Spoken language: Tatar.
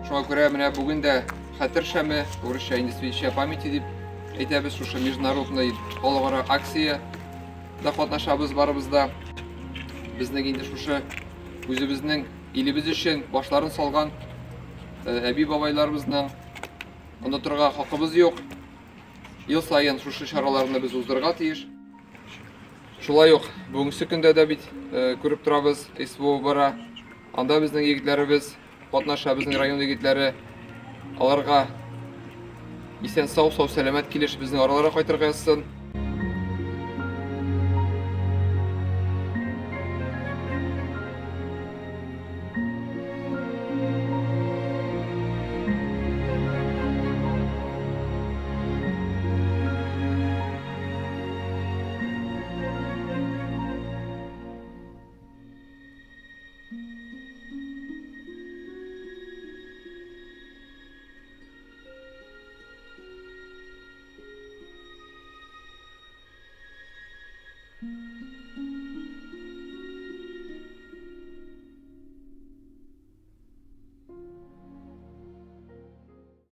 Шуңа күрә менә бүген дә хәтер шәме, урысча инде свеча памяти дип әйтәбез, шушы международный халыкара акция да катнашабыз барыбыз да. Безнең инде шушы үзебезнең илебез өчен башларын салган э, әби-бабайларыбызның онытырга хакыбыз юк. Ел саен шушы чараларны без уздырырга тиеш. Шулай ук бүгенге көндә дә бит э, күреп торабыз, СВО бара. Анда безнең егетләребез катнаша, безнең район егетләре. Аларга исән сау, сау сәламәт килеш безнең араларга кайтырга язсын.